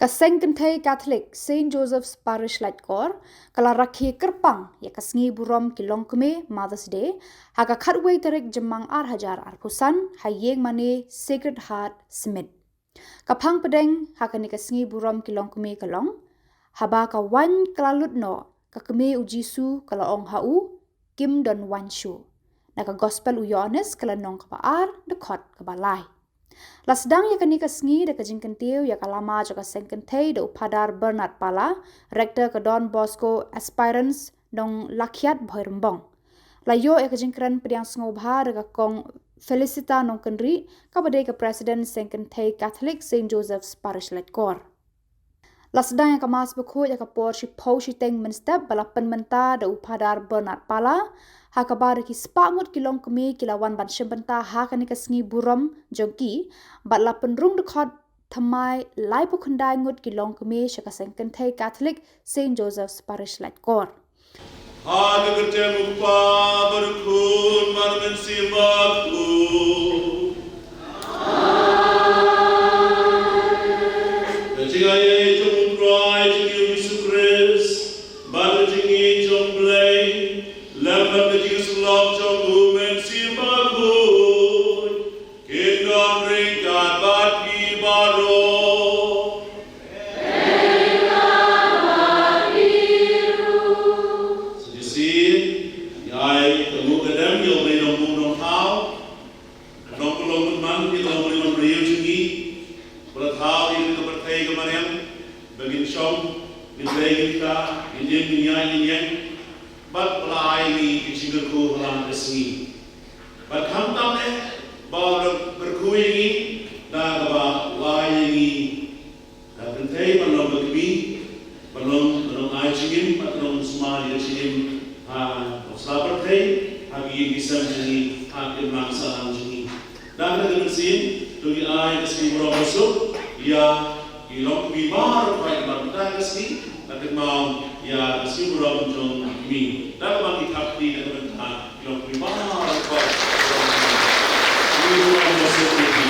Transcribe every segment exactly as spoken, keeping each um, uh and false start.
Ka Seng Kynthei Katholik Saint Joseph's Parish Laitkor ka la rakhe kyrpang ïa ka sngi burom ki longkmie, Mother's Day, ha ka khatwei tarik Jymmang ar hajar arphew san ha ïing mane Sacred Heart Smit. Ka phang pdeng ha kane ka sngi burom ki longkmie ka long, haba ka waiñ ka la lut noh, ka kmie u Jisu ka la ong ha u, "Kim don waiñ shuh." Na ka Gospel u Ïoannis ka lynnong kaba ar, dkhot kaba lai. La sdang ïa kane ka sngi da ka jingkyntiew ïa ka lama jong ka Seng Kynthei da u Phadar Bernard Pala, Rector ka Don Bosco Aspirants Nonglakhiat, Bhoirymbong. La ïoh ïa ka jingkren pdiang sngewbha da ka Kong Felicita Nongkynrih, kaba dei ka President Seng Kynthei Katholik Saint Joseph's Parish Laitkor. La sdang ïa ka Mass Bakhuid ha ka por shiphew shiteng mynstep, ba la pynmynta da u Phadar Bernard Pala, ha kaba da ki spah ngut ki longkmie ki la wan ban shim bynta ha kane ka sngi burom jong ki, bad la pynrung dkhot thymmai laiphew khyndai ngut ki longkmie sha ka Seng Kynthei Katholik Saint Joseph's Parish Laitkor. Ha ka kyrteng u Kpa bad u Khun bad u Mynsiem Bakhuid. Ka jingaiei jong u Trai jong ngi u Jisu Khrist, bad ka jingïeit jong u Blei, lem bad ka jingïasyllok jong u Mynsiem Bakhuid, kin don ryngkat bad phi baroh. Sa shisien, ngi ai ka nguh ka dem ïa U Blei Nongbuh Nongthaw, Nongpynlong Pynman, ïa ka longbriew jong ngi, ba la thaw ïa ka pyrthei ka mariang, ba ngin shong, ngin leh, ngin kha, ngin im, ngin ïaid, ngin ïeng, bad ba la ai ïa ngi ka jingkyrkhu ha la ka sngi. Bad khamtam eh, ba u la kyrkhu ïa ngi, da kaba u ai ïa ngi ka kynthei ban long ka kmie, ban long, ban long ai jingim, ban long sumar ïa jingim ha ka sla pyrthei, ha ki ïing ki sem jong ngi, ha ki imlang sahlang jong ngi. Da kane ka mynsiem, to ngi ai ka sngi burom basuk ïa ki longkmie baroh, ban mynta ka sngi, da kynmaw ïa ka sngi burom jong ki kmie. Da kaba ngi thap kti, da kaba ngi thap ki longkmie baroh, ban mynta ka sngi burom basuk ïa ki.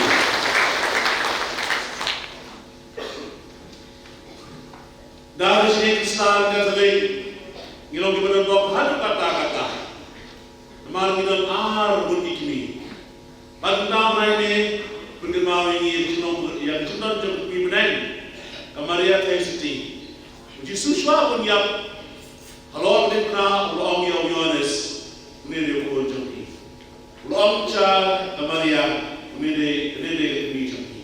Da ka jingïeit Khristan Katholik, ngi long kiba don bok haduh katta katta. Namar ngi don ar ngut ki kmie. Bad mynta mynne, pynkynmaw ïa ngi ïa ka jingdon, ïa ka jingdon jong ka kmie bneng, ka Maria Theisotti. U Jisu shuwa ban ïap halor ka diengphna, u la ong ïa u Ïoannis, "Une dei u khun jong phi." U la ong sha ka Maria, "Une dei, une dei ka kmie jong phi."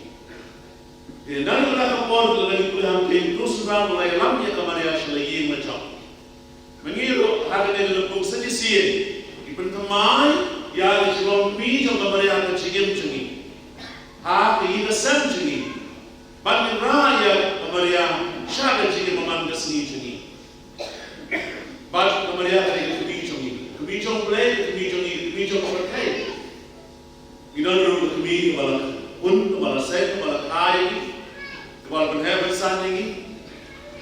Te, na kata ka por, lada ngi pule hangtei, u synran u la ïalam ïa ka Maria sha la ïing la jong. Ma ngi ruh, ha kane ka lympung sa shisien, ngi pynthymmai ïa ka jinglong kmie jong ka Maria ha ka jingim jong ngi, ha ka ïing ka sem jong ngi. Bad ngin rah ïa ka Maria sha ka jingim man ka sngi jong ngi. Bad ka Maria ka dei ka kmie jong ngi, ka kmie jong U Blei, ka kmie jong ngi, ka kmie jong ka pyrthei. Ngi don ruh ka kmie kaba la pun, kaba la seng, kaba la kha ïa ngi, kaba la pynheh pynsan ïa ngi.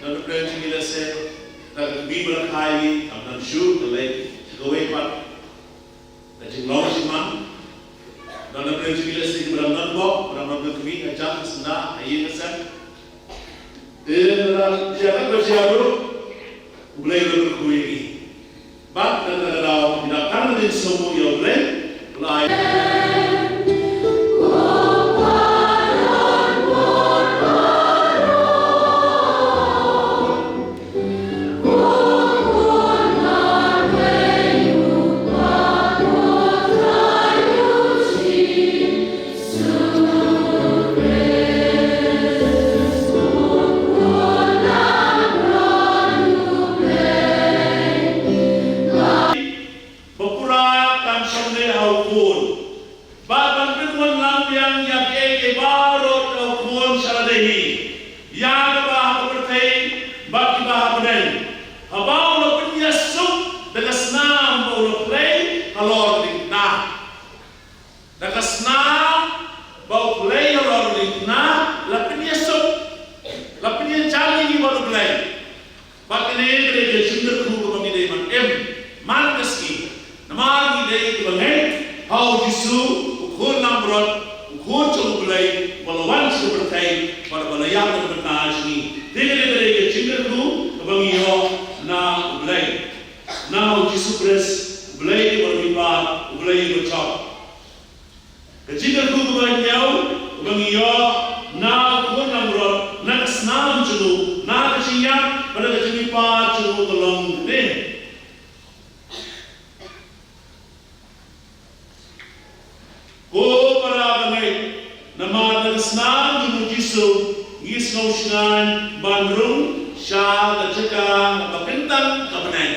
Don napdeng jong ngi lehse, da ka kmie ba la kha ïa ngi kam don shuh, ka leit sha kawei pat. Ka jinglong jingman. Don napdeng jong ngi lehse kiba dang donbok, ba dang don ka kmie, ka jam ka syndah, ka ïing ka sem. Te lada jia katba jia ruh, U Blei u la kyrkhu ïa ngi. Bad na kata ka daw, ngi dang tang ban sngewbha ïa U Blei, U la ai. Ba pura kan shong ne ha u Khun. Bad ban pynwan lang biang ïa kiei kiei baroh ha u Khun sha lade hi. Ïa kiba ha ka pyrthei bad kiba ha bneng. Haba u la pynïasuk da ka snam ba u la plie halor ka diengphna. Da ka snam ba u plie halor ka diengphna, la pynïasuk, la pynïajan ïa ngi bad U Blei. Bad kane ka dei ka jingkyrkhu kaba ngi dei ban im man ka sngi. Namar ngi dei kiba ngeit ha u Jisu, u Khun langbrot, u Khun jong U Blei, uba la wan sha ka pyrthei, bad uba la ïap na ka bynta jong ngi. Te ka dei ka jingkyrkhu kaba ngi ïoh na U Blei, na U Jisu Khrist, U Blei uba long U Kpa, U Blei uba jop. Ka jingkyrkhu kaba hynñiew kaba ngi ïoh na U Khun langbrot, na ka snam jong u, na ka jingïap bad na ka jingmihpat jong u ka long kane: Ko para bangeit, namar ka snam jong U Jisu ngi sngew shngaiñ ban rung sha ka jaka kaba kyntang ka bneng.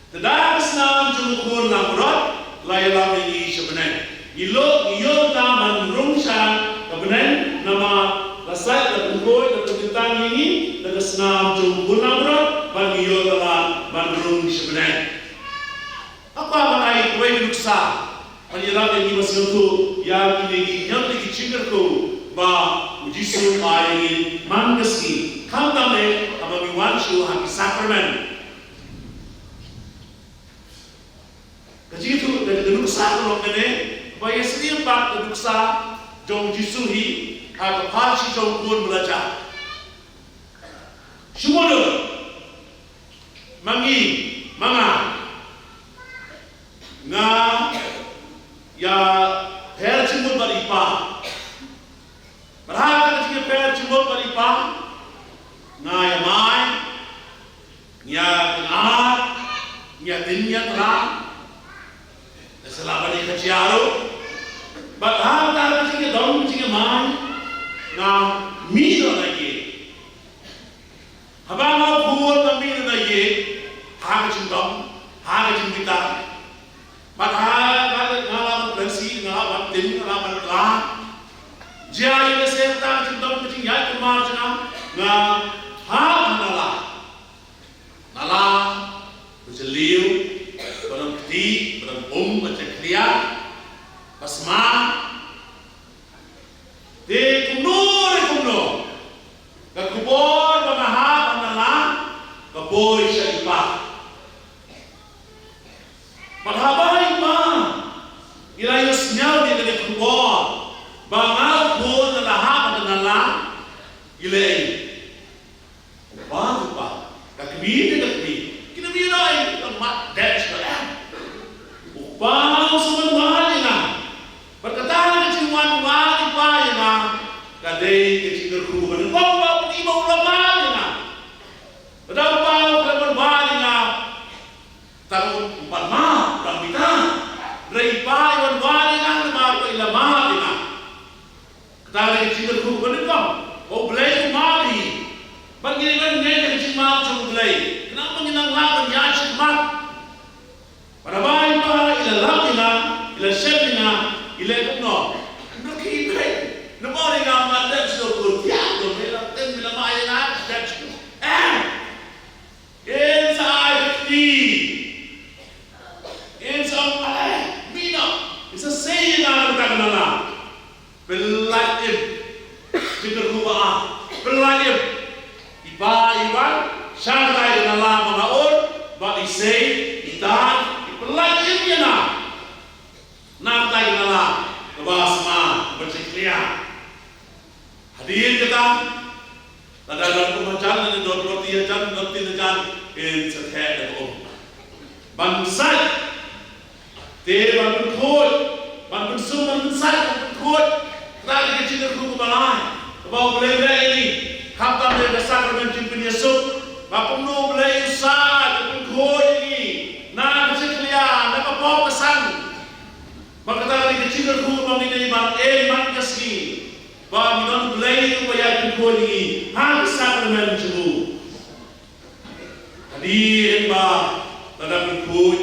Te da ka snam jong U Khun langbrot la ïalam ïa ngi sha bneng. Ngi ïoh, ngi ïoh ta ban rung sha ka bneng namar la sait, la pynkhuid, la pynkyntang ïa ngi da ka snam jong U Khun langbrot, ban ngi ïoh ta ban rung sha bneng. Nga kwah ban ai kawei ka nuksa ban ïarap ïa ngi ban sngewthuh ïa kine ki hynñiew tylli ki jingkyrkhu ba U Jisu u ai ïa ngi man ka sngi, khamtam eh haba ngi wan shuh ha ki sakramen. Ka jingkyrkhu, ka, ka nuksa ka long kane, ba ïa sngewthuh ba ka nuksa jong U Jisu hi ha ka pharshi jong U Khun ba la jah. Shu mut ma ngi, ma nga, nga ïapher jingmut bad i Pa. Bad ha ka jingïapher jingmut bad i Pa, nga ïamai, nga ïakynad, nga ïatien, nga ïathrang. Nga sa lah ban ïa ka jia ruh. Bad ha ka jingïadon jingïamai, nga mih noh na ïing. Haba nga u khun nga mih noh na ïing, ha ka jingdom, ha ka jingbitar. Bad ha, nga, nga lah ban pynsi, nga lah ban tien, nga lah ban kla. Jia ïa ka senta ka jingdom, ka jingïaid kulmar jong nga, nga hap ban lah. Nala, ba jylliew, ba don kti, ba don um, ba jakhlia, ba sma. Te kumno re kumno, ka khubor ba nga hap ban nala, ka poi sha i pa. Bad haba i pa i la ïohsngew ïa kane ka khubor ba nga u khun nga la hap ban nala, i leh ei? U pa, u pa, ka kmie ne ka kmie, kine ki dei ki nongmad dep shuh, em? U pa u sngewbha ïa nga. Bad kata ka jingwan wad i pa ïa nga ka dei ka jingkyrkhu ba nyngkong ba u la mad ïa nga. Lada u pa u khlem wan wad ïa nga, tang u pat mad, u dang bitar. Hynrei i pa i wan wad ïa nga namar ba i la mad ïa nga. Kata ka dei ka jingkyrkhu ba nyngkong ba U Blei u mad ïa ngi. Bad ngi dei ban ngeit ïa ka jingmad jong U Blei, khnang ba ngin nang lah ban ïaid shakhmat. Bad haba i pa i la lap ïa nga, i la shem ïa nga, i leh kumno? Kumno ki i Blei? Namar ïa nga mad dep shuh, ko tiang to, me la teng, me la mad ïa nga dep shuh. Em! Yn sa ai ka kti. Yn sa ong, ale, mih noh. Yn sa sei ïa nga na kata ka nala. Pynlait im. Jingkyrkhu ba ar. Pynlait im. I pa i wan sha kata ka nala ba nga ur, bad i sei, i tan, i pynlait im ïa nga na kata ka nala kaba sma, kaba jakhlia. Hadien kata, lada don um hajan, lada don roti hajan, don tin hajan, yn sa theh da ka um ban sait. Te ban pynkhuid, ban pynsum, ban pynsait, ban pynkhuid. Kata ka dei ka jingkyrkhu kaba lai kaba U Blei u leh ïa ngi. Khamtam ïa ka sakramen jingpynïasuk, ba kumno U Blei u sait, u pynkhuid ïa ngi na ka jingkhlia, na ka pop ka sang. Bad kata ka dei ka jingkyrkhu ba ngi dei ban ai man ka sngi, ba ngi don U Blei uba ïai pynkhuid ïa ngi ha ka sakramen jong u. Hadien ba la dep pynkhuid,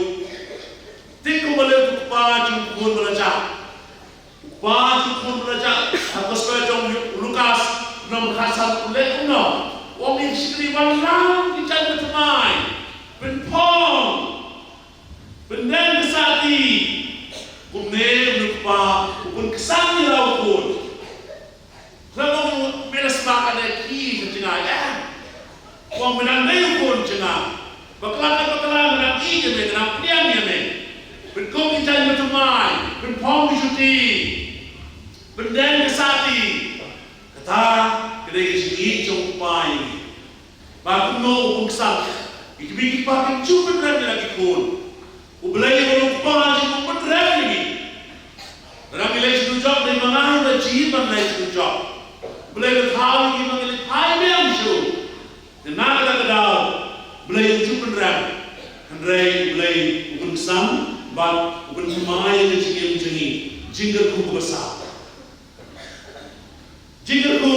te kumba leh u kpa jong u khun ba la jah. U kpa jong u khun ba la jah, ha ka gospel jong u Lukas, lynnong khatsan, u leh kumno? U ong ïa ki shakri, wan lam ki jaiñ bathymmai, pynphong, pynden ka sahti. Kumne u kpa u pynksan ïa la u khun. Khlem ong me la sma kane ki ka jngai, eh. Ong me nang dei u khun jong nga. Bakla ka bakla, me nang ïeit ïa me, me nang pdiang ïa me. Pynkhong ki jaiñ bathymmai, pynphong ki juti, pynden ka sahti. Kata ka dei ka jingïeit jong u kpa ïa ngi. Ba kumno u Kpa, ki kmie ki kpa kin ju pynrem ïa la ki khun. U Blei u long u Kpa jong ki, u pynrem ïa ki. Lada ngi leit sha kjut jong, dei ma nga hi ba jia ban leit sha kjut jong. U Blei u thaw ïa ki ba ngin leit phai biang sha u. Te na kata ka daw, U Blei um ju pynrem. Hynrei U Blei u pynksan bad u pynthymmai ïa ka jingim jong ngi. Jingkyrkhu kaba saw. Jingkyrkhu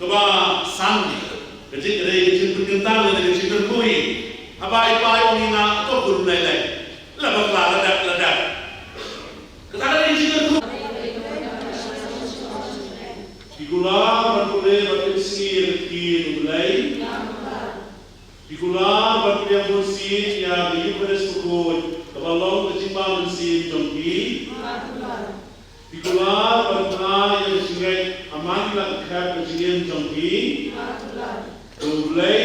kaba san. Ka jing, ka dei ka jingpynkyntang lane ka jingkyrkhu hi. Haba i pa i ong ïa nga, to khun, lei lei. La bakla, la dep, la dep. Kata ka dei ka jingkyrkhu. Phi kular ban pule bad pynsngew ïa ka ktien U Blei. Phi kular ban pdiang bunsien ïa ka Eukharist bakhuid kaba long ka jingbamynsiem jong phi. Phi kular ban phla ïa ka jingngeit ha man la ka khep ka jingim jong phi. To U Blei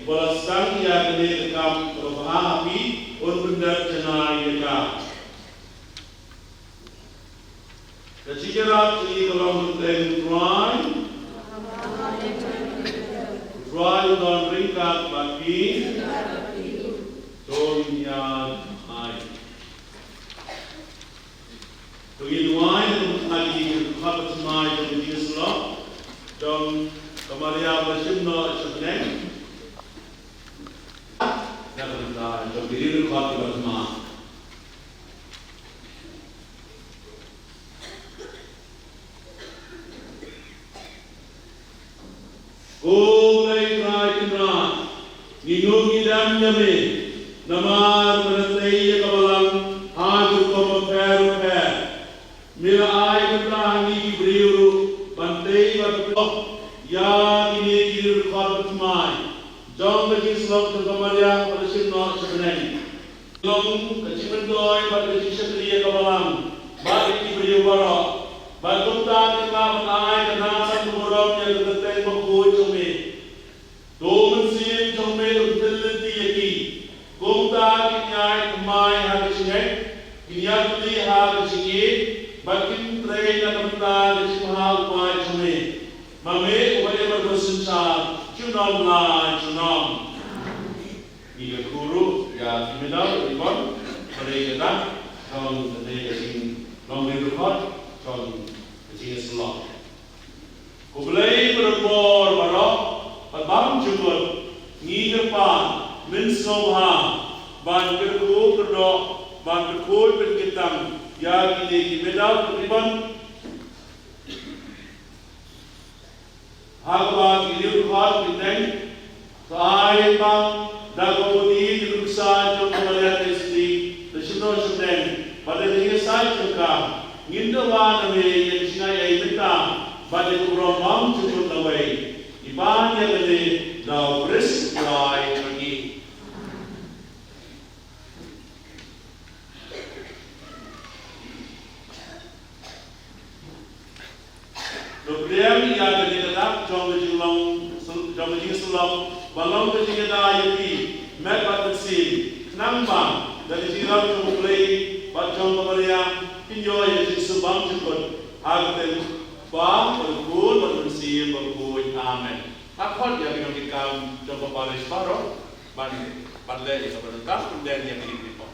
ba la sdang ïa kane ka kam kaba bha ha phi un pyndep janai ïa ka. Ka jingïarap jong ngi ka long kyrteng U Trai. U Trai un don ryngkat bad phi. To ngin ïa ai. To ngin duwai, to ngin duwai, to ngin duwai, to ngin duwai, jong ka Maria ba la shim noh sha bneng. Ïa ka bynta jong ki riewdkhot kiba thymmai. Ko Blei Trai Kynrad, ngi ngong ngi dem ïa me, namar me la tei ïa ka balang ha ki rukom bapher bapher. Me la ai bynta ha ngi ki briew ruh ban tei bad pynlong ïa kine ki riewdkhot bathymmai jong ka jingsyllok jong ka Maria ba la shim noh sha bneng. Long ka jingmyntoi bad ka jingshakri ïa ka balang bad ïa ki briew baroh. Bad kumta kin lah ban ai ka nang san ka burom ïa ka kyrteng bakhuid jong me. To u Mynsiem jong me un pynlynti ïa ki. Kumta kin ïai thymmai ha ka jingngeit, kin ïatylli ha ka jingïeit, bad kin trei na ka bynta ka jingbha u Blei jong me. Ma me uba im bad uba synshar, junom la junom. Ngi kyrkhu ruh ïa ki medal, ribbon, ba dei ka dak jong kane ka jinglong riewdkhot jong ka jingïasyllok. Ko Blei badonbor baroh bad bymjukut, ngi kyrpad men sngewbha ban kyrkhu kyrdoh, ban kyrkhu pynkyntang ïa kine ki medal, ribbon, ha kaba ki riewdkhot ki teng. To ai ba da ka bynta ka nuksa jong ka Maria Theisotti, da shim noh sha bneng bad da ka jingïasaid jong ka, ngin dawa na me ïa ka jingai ei mynta bad ïa ka burom bymjukut lawei. Ngi pan ïa kane da U Khrist U Trai jong ngi. To pdiang ïa kane ka dak jong ka jinglong, jong ka jingïasyllok, ban long ka jingïada ïa phi met bad mynsiem, khnang ba da ka jingïarap jong U Blei bad jong ka Maria, phin ïoh ïa ka jingsuk bymjukut. Ha ka kyrteng U Kpa bad U Khun bad U Mynsiem Bakhuid. Amen. Nga khot ïa ki nongtrei kam jong ka parish baroh ban, ban leh ïa kaba donkam, ban leh ïa kine ki por.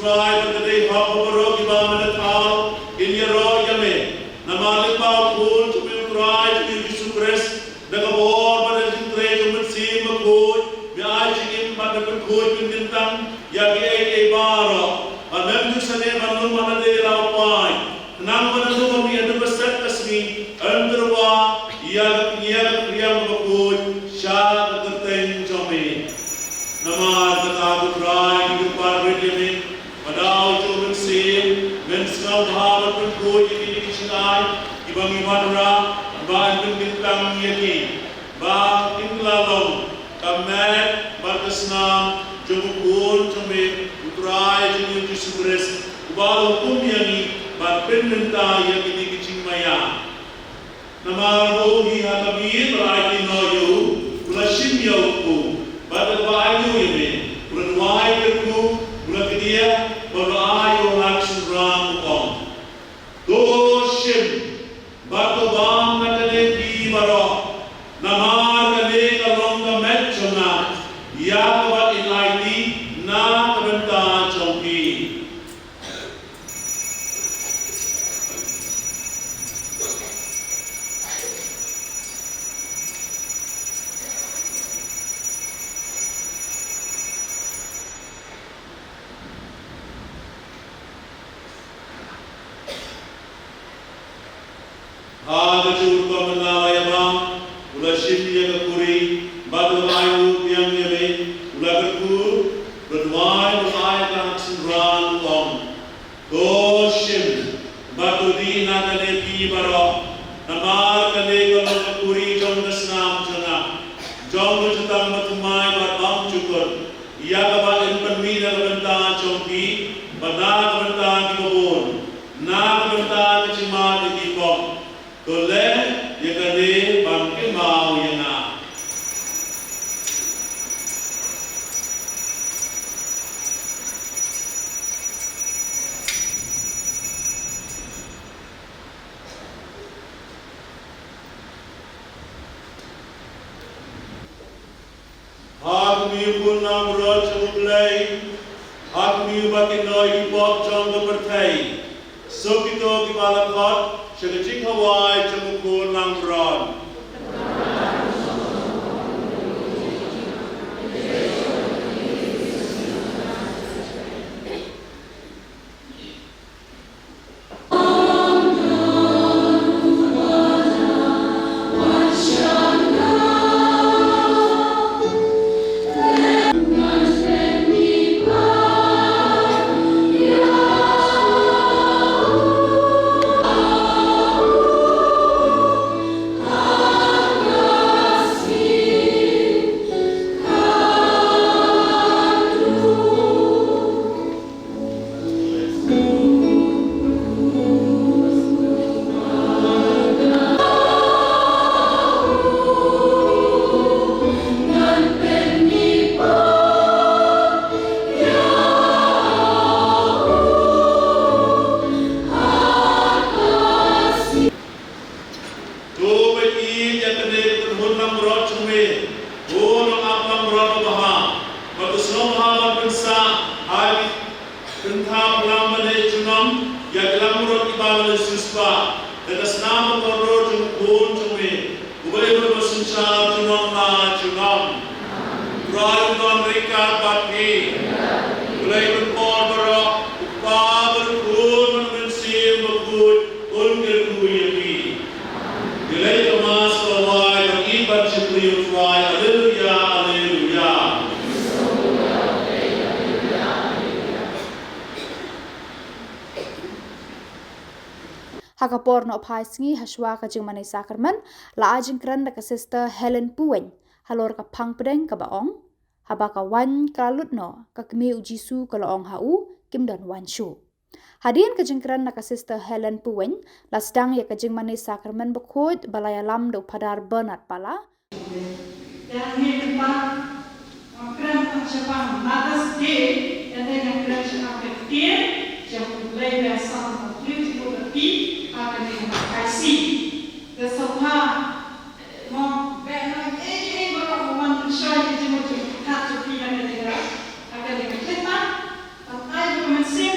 Trai, ba ka dei hok ba baroh kiba men da thaw kin ïaroh ïa me. Namar lyngba u Khun jong me u Trai jong ngi u Jisu Khrist, da ka bor bad da ka jingtrei jong u Mynsiem Bakhuid, me ai jingim bad me pynkhuid pynkyntang ïa kiei kiei baroh. Bad mem ju sangeh ban lum ha lade la u paid. Khnang ba naduh mynmiet haduh ba shet ka sngi, yn tyrwa ïa ka pynïaid ka riam bakhuid sha ka kyrteng jong me. Namar kata ko Trai, ngi kyrpad rit ïa me, ba da u jong u Mynsiem men sngewbha ban pynkhuid ïa kine ki jingai kiba ngi wanrah, ba yn pynkyntang ïa ki, ba kin kylla long ka met bad ka snam jong u Khun jong me u Trai jong ngi u Jisu Khrist, uba la hukum ïa ngi ban pynmynta ïa kine ki jingmaïa. Namar ba u hi ha ka miet, ba la aiti noh ïa u, u la shim ïa u kpu, bad da kaba aiti ïa me, u la duwai kyrkhu, u la kdiah, bad u la ai ïa u ha ka synran, u ong: To shim bad to bam na kane phi baroh, namar kane ka long ka met jong nga, ïa kaba yn aiti na ka bynta jong phi. Ha ka jingmut ba mynta la ïa bam, u la shim ïa ka kuri, bad u la ai u biang ïa me, u la kyrkhu, u la duwai, u la ai ha ka synran, u ong: To shim bad to dih na kane phi baroh, namar kane ka long ka kuri jong ka snam jong nga, jong ka jutang bathymmai bad bymjukut, ïa kaba yn pynmih na ka bynta jong phi bad na ka bynta kiba bun, na ka bynta ka jingmad ïa ki pop. To leh ïa kane ban kynmaw ïa nga. Ha khmih u Khun langbrot jong U Blei, ha khmih uba kynnoh ïa ki pop jong ka pyrthei. Suk kito kiba la khot sha ka jingkhawai jong U Khun langbrot. To peit ïa kane ka kynhun langbrot jong me. Ko nongap langbrot babha, ba to sngewbha ban pynsah ha ki kyntha phlang bneng junom ïa ki langbrot kiba la leh siewspah da ka snam bakordor jong U Khun jong me, uba im bad synshar junom la junom. U Trai un don ryngkat bad phi. U Blei un kyrkhu baroh, U Kpa bad U Khun bad U Mynsiem Bakhuid un kyrkhu ïa phi. Ïaleh ka Mass, to wai bad ïeit bad shakri ïa U Trai. Alleluia, alleluia. Ha ka por nohphai sngi hashwa ka jingmane sakramen, la ai jingkren da ka Sister Helen Puwein halor ka phang pdeng kaba ong: Haba ka waiñ ka la lut noh, ka kmie U Jisu ka la ong ha u: Kim don waiñ shuh. Hadien ka jingkren na ka Sister Helen Puwein, la sdang ïa ka jingmane sakramen bakhuid ba la ïalam da u Phadar Bernard Pala. Ïa ngi kynta, ngam kren tang shaphang Mother's Day, ïa te ngam kren shaphang ka ktien jong U Blei ba ïasam bad U Blei jingmut bad phi ha kane ka Khaisi. Te sngewbha, mo, ba ngam ei ei baroh, mo, ban pynshoi ka jingmut jingpyrkhat jong phi ha kane ka, ha kane ka khyllipmat. Ban ai ka mynsiem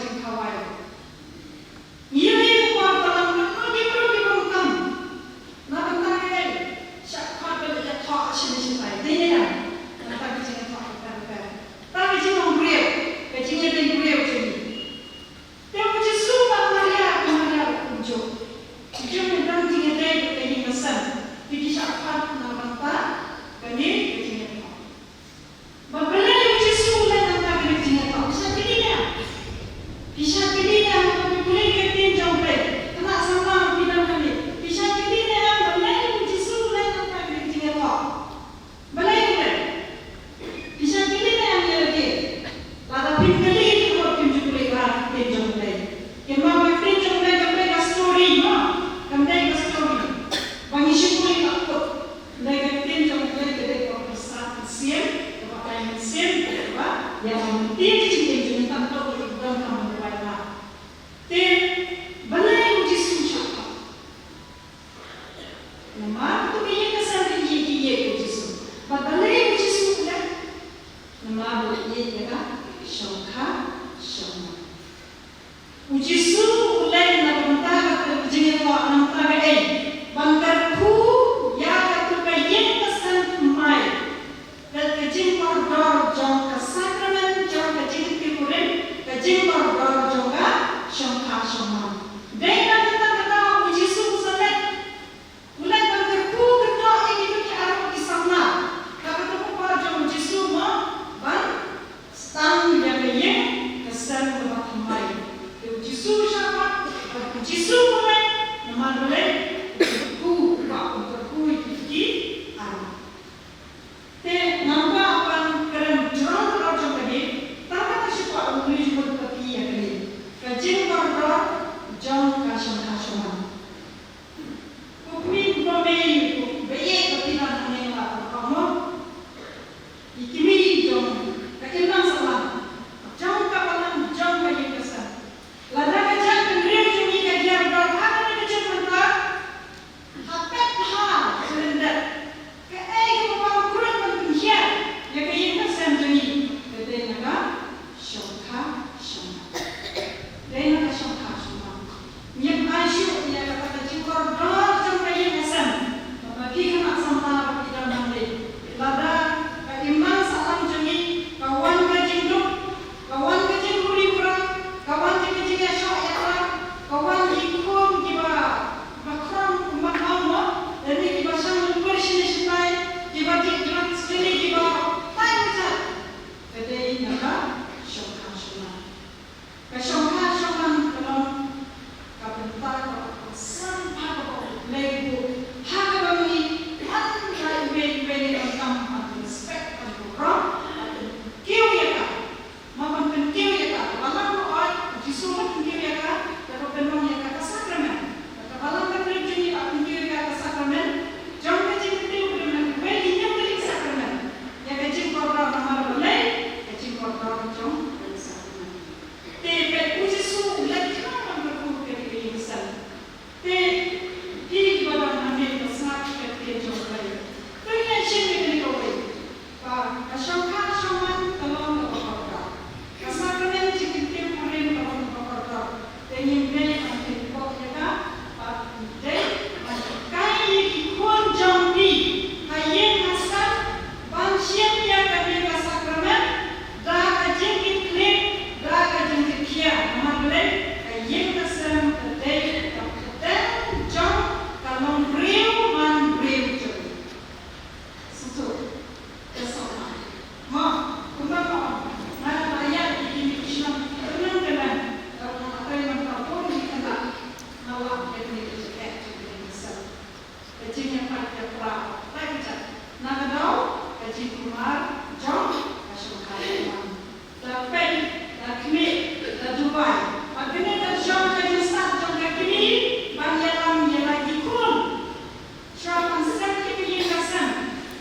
Jingkhawai. Ngi ïohi ha ka por ba la, ngi ïohi ruh ki bym tam. Na bynta kaei? Shah khot ban ïathoh shane shatai. Dei ne em? Nangta ka jingïathoh ka bynta ka, ta ka jinglong briew, ka jingïadei briew jong ngi. Te u Jisu bad Maria, ka Maria ruh kumjuh. Ki jong ngi dang jingïadei bad ka ïing ka sem. Te ki shah khot na bynta kane ka jingïathoh. Bad balei u Jisu u leh nangta kane ka jingïathoh? Phi shah kylli ne em? Phi shah kylli ne em? Phi pule ïa ka ktien jong U Blei. Khynnah samla, phi don hangne. Phi shah kylli ne em balei u Jisu u leh nangta kane ka jingïathoh? Balei u leh? Phi shah kylli ne em ïa lade? Lada phim kylli te ka mut phim ju pule bha ka ktien jong U Blei. Kynmaw, ka ktien jong U Blei kam dei ka story, mo. Kam dei ka story ba ngi shu pule la kut. Hynrei ka ktien jong U Blei ka dei kaba pyrsad mynsiem, kaba ai mynsiem, kaba ïalam. Te ka jingim jong ngi tam dei ban donkam ban duwai bha. Te balei u Jisu u shah khot? Namar katu ka ïing ka sem ka ïeit, ka ïeit u Jisu. Bad balei u Jisu u leh? Namar ba u ïeit ïa ka shongkha shongman. U Jisu u leh na ka bynta kata ka jingïathoh, na bynta kaei? Ban kyrkhu ïa katu ka ïing ka sem thymmai. Ka, ka jingkordor jong ka sakramen jong ka jingïakhun, ka jingkordor jong ka shongkha shongman. Dei na kata ka daw u Jisu u sa leh, u leh ban kyrkhu kynnoh ïa kito ki arngut ki samla. Ka, kata ka por jong u Jisu mo ban sdang ïa ka ïing ka sem kaba thymmai. Te u Jisu u shah khot, u Jisu u leh, namar balei? U kyrkhu, u kwah ban kyrkhu ïa kito ki arngut. Te ngam kwah ban kren jrong jrong jong kane, tang ba nga shu kwah ban ïathuh ïa phi ïa kane. Ka jingkordor jong ka shongkha shongman. Ko kmie, ko mei, ko ba ïeit ba phi don hangne, nga kwah ban ong mo, i kmie jong ka imlang sahlang jong ka balang jong ka ïing ka sem. Lada ka jaitbynriew jong ngi ka hiar dor ha kane ka jingmynta, ha pep ha ka lyndet, kaei kaba wan kruid ban pynhiar ïa ka ïing ka sem jong ngi? Ka dei na ka shongkha shongman. Dei na ka shongkha shongman. Ngim ai shuh ïa kata ka jingkordor jong ka ïing ka sem. Bad phi khynnah samla ba phi don hangne, lada ka imlang sahlang jong ngi ka wan ka jingduk, ka wan ka jinghuri hura, ka wan ka jingïashoh ïakhlad, ka wan ki khun kiba, ba khrong kumba nga ong mo, lane kiba shang lynpur shane shatai, kiba dih drugs lane kiba tai bajat. Ka dei na ka shongkha shongman. Ka shongkha shongman ka long ka bynta kaba kongsan bha kaba U Blei u buh ha kaba ngi, man la iwei iwei ngi donkam ban respect, ban burom, ban pynkiew ïa ka. Mo, ban pynkiew ïa ka. Ka Balang ruh, u Jisu ruh u pynkiew ïa ka da kaba pynlong ïa ka, ka sakramen. Ka Balang Katholik jong ngi ruh u pynkiew ïa ka, ka sakramen jong ka jingkyntiew, ka dei na kiwei ki hynñiew tylli ki sakramen. Ïa ka jingkordor namar balei? Ka jingkordor jong ka sakramen. Te peit, u Jisu u leit khnang ban kyrkhu ïa ka ïing ka sem. Te phi kiba don hangne, phi sngap ïa ka ktien jong U Blei. To ngin ïa shim ïa kane kawei, ba ka shongkha shongman ka long kaba kordor. Ka sakramen jingkyntiew kurim ka long kaba kordor. Te ngim dei ban pynbok ïa ka, bad ngim dei ban hikai ïa ki khun jong phi ha ïing ha sem ban shim ïa kane ka sakramen da ka jingkitkhlieh, da ka jingkitkhia. Namar balei? Ka ïing ka sem ka dei ka pdeng jong ka longbriew manbriew jong ngi. Sngewthuh, ka sngewthuh. Mo, kumba nga ong, nga la ïaid ïa kine ki shnong kylleng kylleng, da nga la trei mynta bun ki khynnah, nga lap ïa kine ki jingeh jong kine ki sem. Ka jingïapait ïapra, peit ka jait, na ka daw ka jingkulmar jong ka shongkha shongman. Da peit, da khmih, da duwai. Bad kane ka jong ka jingstad jong ka kmie ban ïalam ïa la ki khun. Shuwa ban sem ïa ka ïing ka sem.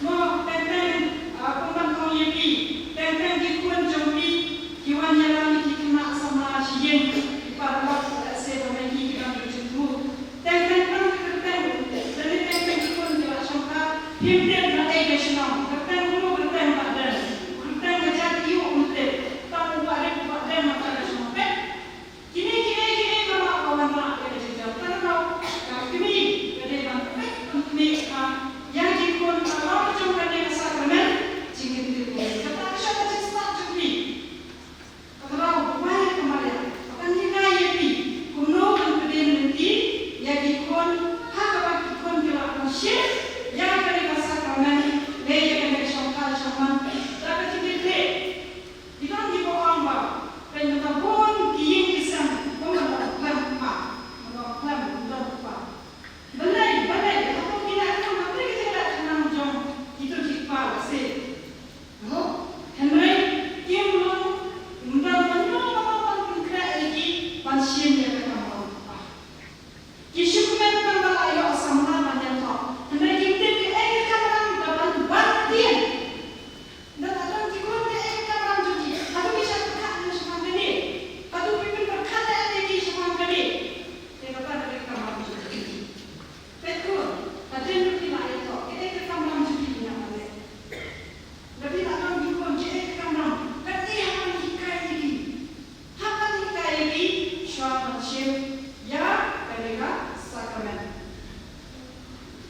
Mo, teng teng, ah, kumban ong ïa phi, teng teng ki khun jong phi ki wan ïalam ïa ki khynnah samla sha ïing, ki paralok, lehse ba mei ki ki don ki jingthmu. Teng teng tang ki kyrteng, lane teng teng ki khun ki la shongkha, phim tip na ei ka shnong, kyrteng u, kyrteng u Bahdeng, kyrteng ka jait ïew um tip, tang u Bahrip u Bahdeng mynta ka shnong peit. Shim ïa ka kamram. Ki shu kmen tang ba la ïoh samla ban ïathoh. Hynrei kim tip kaei ka kamram kaba ban wan ktien. Lada don ki khun, kaei ka kamram jong ki? Hato ki shah pyrkhat ïa ka shaphang kane? Hato ki pynpyrkhat ïa ki shaphang kane? Te kata ka dei ka kamram jong ki. Peit khun, hadien ba phi la ïathoh, kaei ka kamram jong ki ki nang ban leh? Lada phi la don ki khun, kaei ka kamram? Kane hap ban hikai ïa ki. Hap ban hikai ïa ki shuwa ban shim ïa kane ka sakramen.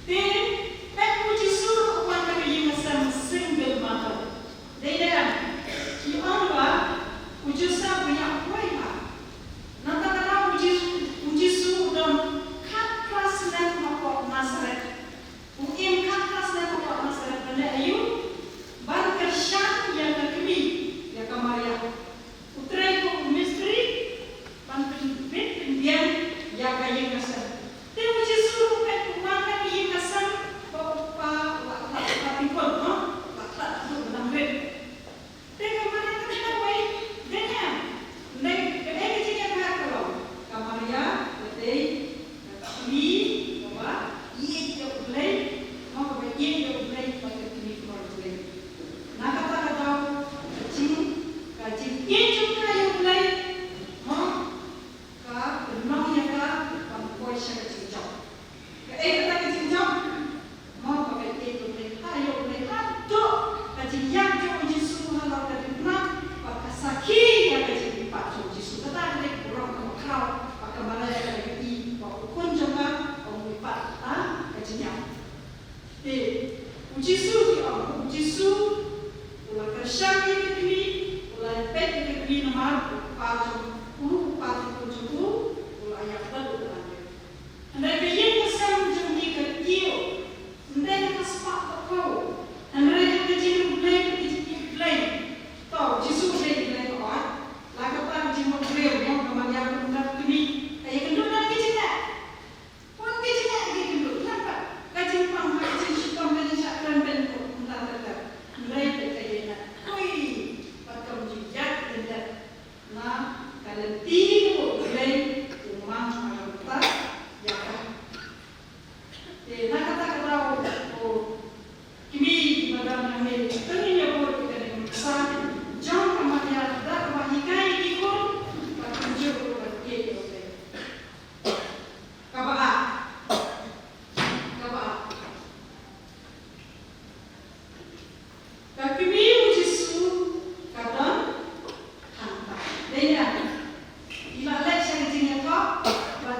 Te peit, U Jisu u wan na ka ïing ka sem single mother. Dei ne em? Ki ong ba u Joseph u ïaid poi bha. Nangta ka daw U Jisu, U Jisu u don khatphra snem hapoh Nasaret. U im khatphra snem hapoh Nasaret ban leh aïu? Ban kyrshan ïa ka kmie, ïa ka Maria. U trei kum u mistri ban pynbit pynbiang ïa ka ïing ka sem. Te U Jisu ruh peit u wan na ka ïing ka sem ba u kpa u la khlad, u la pynkhun, no? U la khlad haduh ba dang rit. Te ka Maria ka dei kawei, dei ne em? Dei, ka dei ka jingïapher ka long. Ka Maria ka dei ka kmie kaba ïeit ïa U Blei, mo, kaba ïeit ïa U Blei bad ka kmie kaba ïeit ïa U Blei. Na kata ka daw ka jing, ka jingïeit jong ka ïa U Blei, mo, ka pynlong ïa ka ban poi sha ka jingjop. Kaei kata ka jingjop? Mo, ba ka ïeit U Blei, ha ïa U Blei, haduh ka jingïap jong U Jisu halor ka diengphna, bad ka sakhi ïa ka jingmihpat jong U Jisu. Kata ka dei ka burom kaba khraw, bad ka Maria ka dei ka i ba u khun jong ka um mihpat ha ka jingïap. Te U Jisu, ki ong, U Jisu u la kyrshan ïa ka kmie, u la peit ïa ka kmie namar u kpa jong u, u kpa jong u, u la ïap bad u la leh. Hynrei ka ïing ka sem jong ki ka kiew, hynrei ka spah ka phew, hynrei ha ka jingïeit Blei, ka jingïeit Blei. To, U Jisu u dei Blei ka ot, la kata ka jingmut briew, ïa ka Maria ka kmie, ka ïakynduh da ki jingleh. Bun ki jingeh ki kynduh, namar ka jingpang, ka jingshitom, ka jingshah kren pynkup mynta ter ter. Hynrei te ka ïeng na khui bad kam ju ïaid lyndet na ka lynti kaba U Blei u mang ha ka bynta ïa ka. Te na kata ka daw, ko kmie kiba don hangne, to ngin ïa bud ïa kane ka nuksa jong ka Maria da kaba hikai ïa ki khun ba kumjuh ruh ban ïeit ïa U Blei. Kaba ar. Kaba ar. Ka kmie U Jisu ka don hangta. Dei ne em? I la leit sha ka jingïathoh ba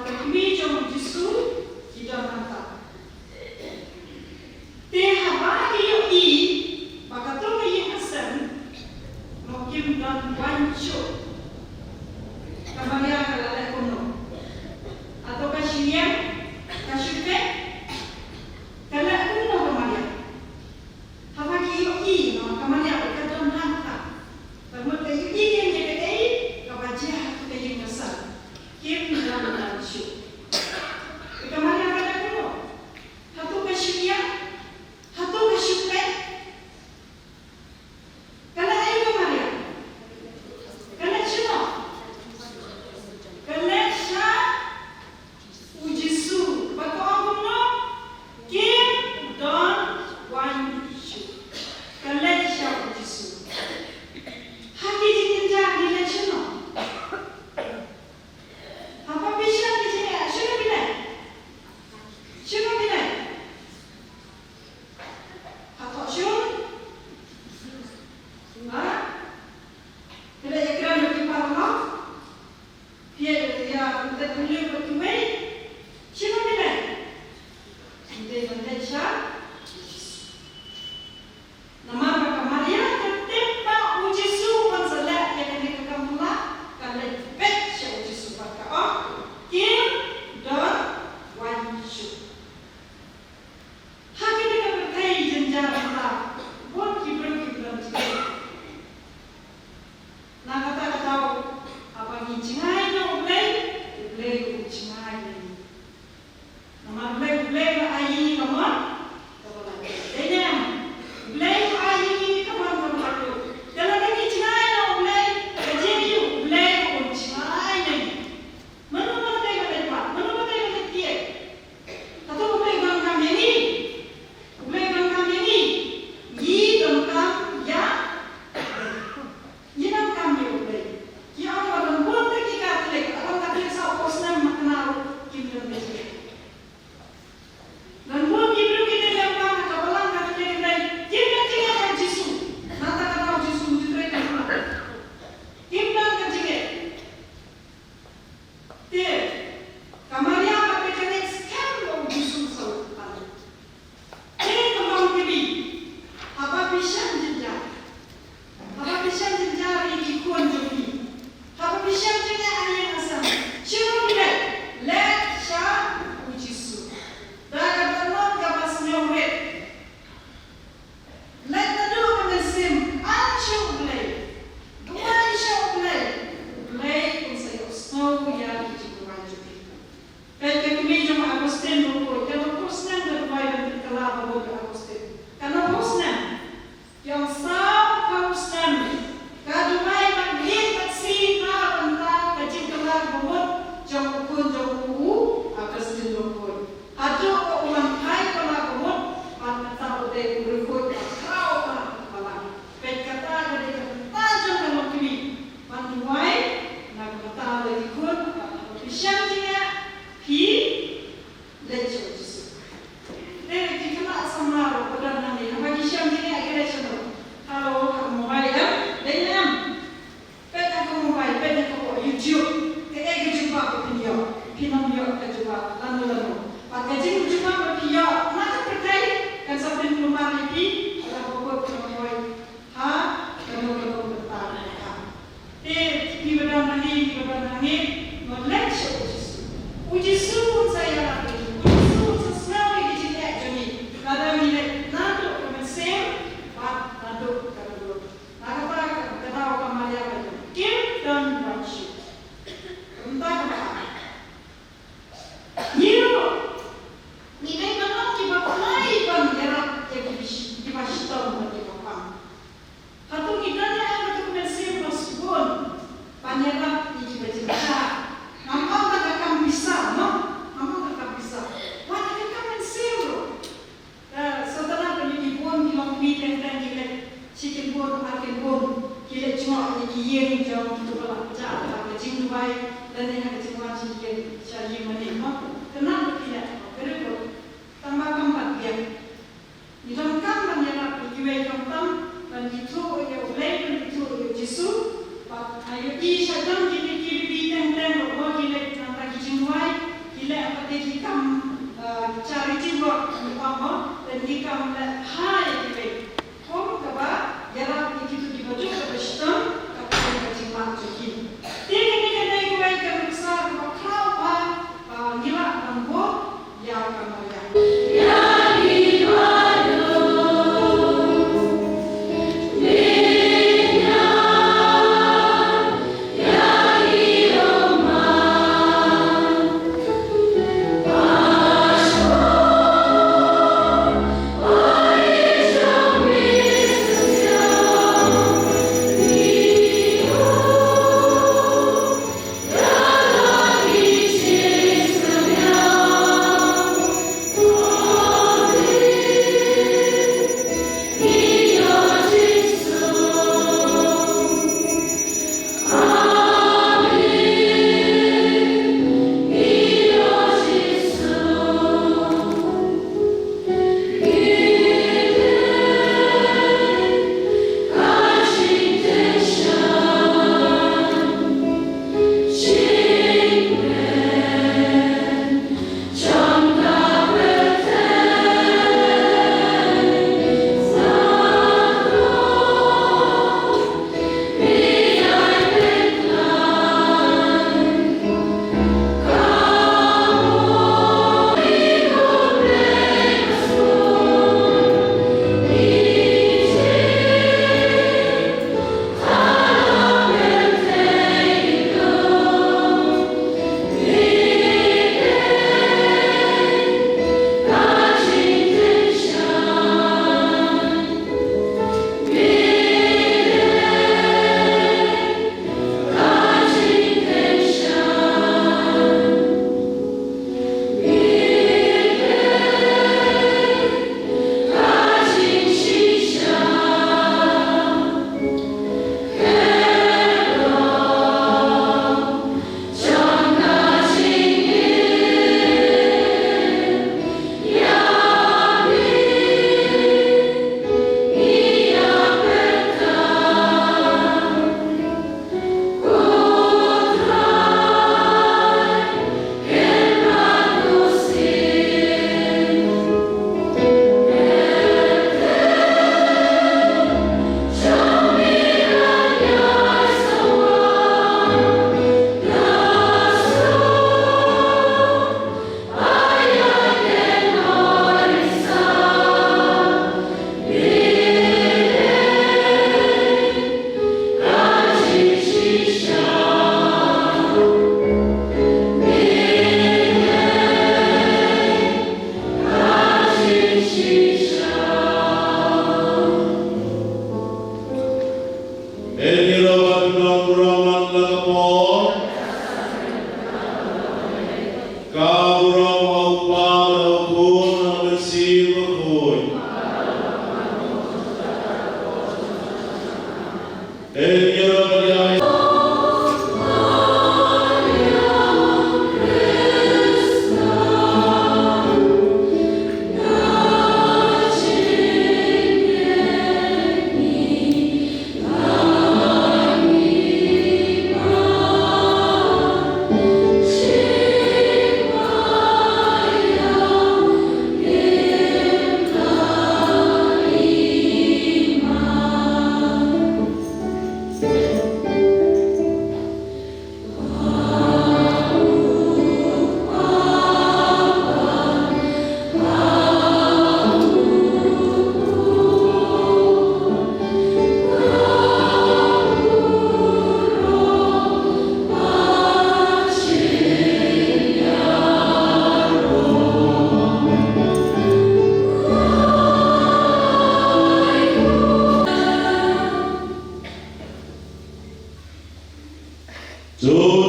Augustine. Ka nong Augustine. Ïa u saw ka u snem ka duwai bad ïeit bad sngewthuh bynta ka jingkylla kaba mut jong u khun jong u, u Augustine Longkhuid. Haduh ba u wan phai kylla kaba mut bad kata u dei u riewkhuid ba khraw bha ha balang. Peit kata ka dei ka bynta jong ka longkmie ban duwai na ka bynta la ki khun bad haba phi shem jingeh phi leit sha u Jisu. Te ki khynnah samla ruh ba don hangne haba ki shem jingeh ki leit shano? Halo, ha ka mobile em? Dei ne em? Peit ha ka mobile, peit ha ka YouTube. Kaei ka jubab ba phin ïoh? Phin ym ïoh ka jubab lano lano. Bad ka jingjubab ba phi ïoh na ka pyrthei kan sa pynkulmar ïa phi ha ka bakut ka mobile. Ha kano kano ka bynta ka bynta. Te phi ba don hangne, phi ba don hangne, to leit sha u Jisu. U Jisu un sa ïarap ïa ngi. U Jisu un sa sngew ïa ki jingeh jong ngi. Lada ngi leit naduh ka mynsiem bad naduh ka dohnud. Na kata ka daw ka Maria ka ong, "Kim don ban shu." Ka bynta kaba ar. Ngi ruh ngi dei ban long kiba pynlait ban ïarap ïa ki, kiba shitom bad kiba pang. Hato ngi don ïa ka, hato ka mynsiem ba sbun ban ïarap ïa kiba jynjar? Ngam ong da ka kam pisa, no? Ngam ong da ka kam pisa. Wat ïa ka kam mynsiem ruh. Ka sngewtynnat ba ngi bun ki longkmie teng teng ki leit shi kynbun ar kynbun, ki leit jngoh ïa ki ïing jong kito ba la kjat ha ka jingduwai lane ha ka jingwan jingkit sha ïing mane. Mo, tynnat ba ki leit, very good. Tang ba kam pat biang. Ngi donkam ban ïarap ïa kiwei khamtam ban ithuh ïa U Blei, ban ithuh ïa U Jisu. Bad nga ïohi shajan kine ki baby teng teng ruh, mo, ki leit nangta ki jingduwai, ki leh pat ki kam, eh, charity work, ngi ong, mo, lane ki kam leh bha ïa kiwei. Kum kaba ïarap ïa kito kiba duk kaba shitom, ka long ka jinglah jong ki. Te kane ka dei kawei ka nuksa kaba khraw bha, ba ngi lah ban buh ïa ka Maria.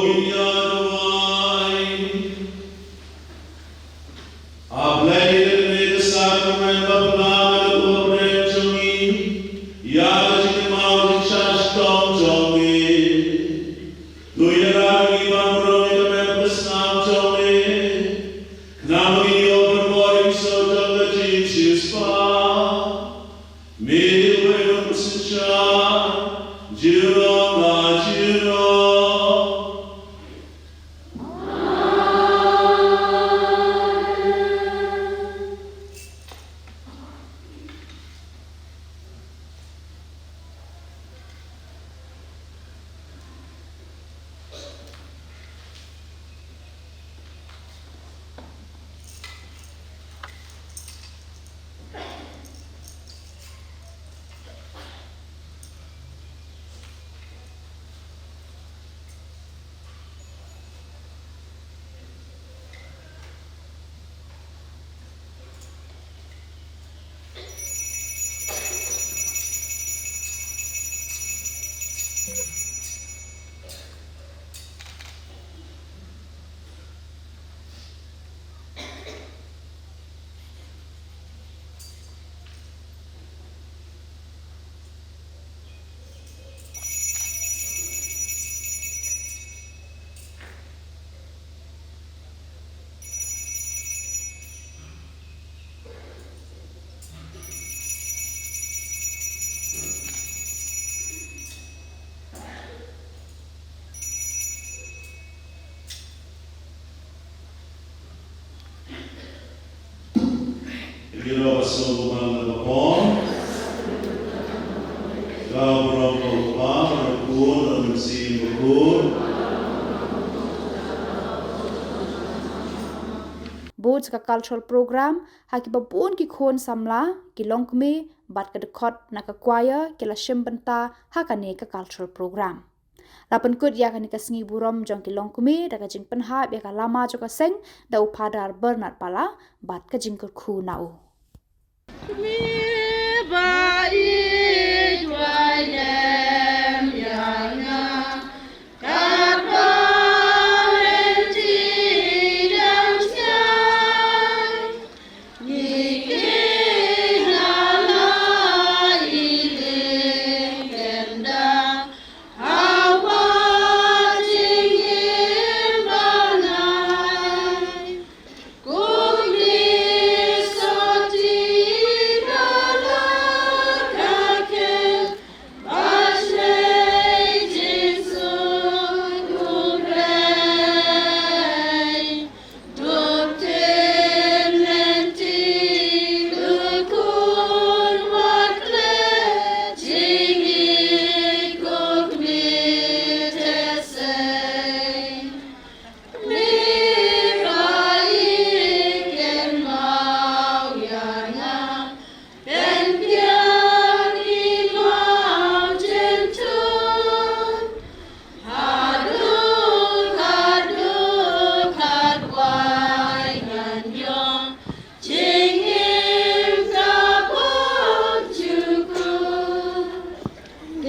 Ïa duwai. A Blei, ïa kane ka sakramen ba pynlong ïa ka burom jong ngi, ïa ka jingkynmaw jingshah shitom jong ngi. To ïarap ïa ngi ban burom ïa ka mei ka snam jong ngi. Khnang ba ngin ïoh ban bor ïa ki soh jong ka jingsiewspah. Me uwei u nongpynshisha, junom la junom. Ïa ki rong ka sngewbha na ka pom. Ka burom ka Kpa, ka Khun, ka Mynsiem Bakhuid. Bun ka cultural program ha kiba bun ki khun samla, ki longkmie bad ka dkhot na ka choir ki la shim bynta ha kane ka cultural program. La pynkut ïa kane ka sngi burom jong ki longkmie da ka jingpynhap ïa ka lama jong ka seng da u Phadar Bernard Bala bad ka jingkyrkhu na u.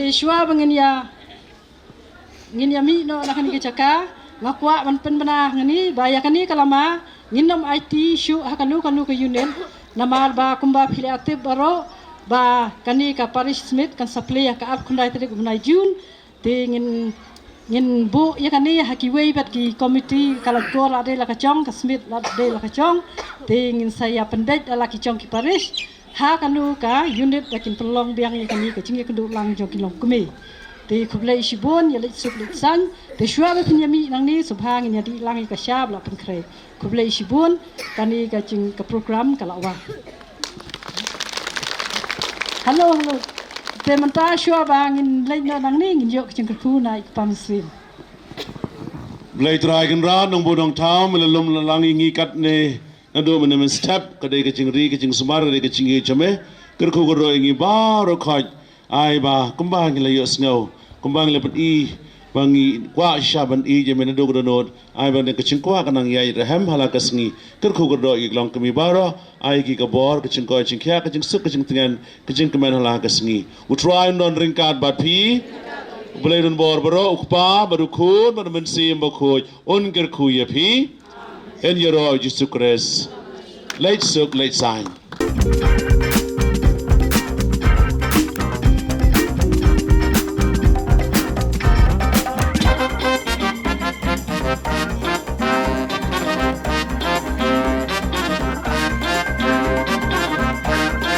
Te shuwa ba ngin ïa, ngin ïa mih noh na kane ka jaka, nga kwah ban pynbna hangne ba ïa kane ka lama ngin nym aiti shuh ha kano kano ka unit, namar ba kumba phi la tip baroh ba kane ka Parish Smit kan sa plie ha ka arphew khyndai tarik u bnai June. Te ngin, ngin buh ïa kane ha kiwei pat ki komiti, ka Laitkor la dei la ka jong, ka Smit la dei la ka jong. Te ngin sa ïa pynbeit da la ki jong ki parish ha kano ka unit ba kin pynlong biang ïa kane ka jingïakynduh lang jong ki longkmie. Te khublei shibun, ïa leit suk leit saiñ. Te shuwa ba phin ïa mih nangne, sngewbha ngin ïa dih lang ïa ka sha ba la pynkhreh. Khublei shibun, kane ka jing ka program ka la wan. Hello, hello. Te mynta shuwa ba ngin leit noh nangne, ngin ïoh ka jingkyrkhu na i Kpa Mynsiem. Blei Trai Kynrad, nongbuh nongthaw, me la lum la lang ïa ngi katne, naduh mynne mynstep, ka dei ka jingri, ka jingsumar, ka dei ka jingïeit jong me. Kyrkhu kyrdoh ïa ngi baroh khoit. Ai ba kumba ngi la ïohsngew, kumba ngi la pyni, ba ngi kwah shisha ban ïeit ïa me naduh ka dohnud. Ai ba ka jingkwah ka nang ïaid rhem ha la ka sngi. Kyrkhu kyrdoh ïa ki longkmie baroh, ai ki ka bor, ka jingkoit jingkhiah, ka jingsuk ka jingtngen, ka jingkmen ha la ka sngi. U Trai un don ryngkat bad phi. U Blei un bor baroh, u Kpa bad u Khun bad u Mynsiem Bakhuid, un kyrkhu ïa phi. Yn ïaroh Jisu Khrist. Leit suk leit saiñ.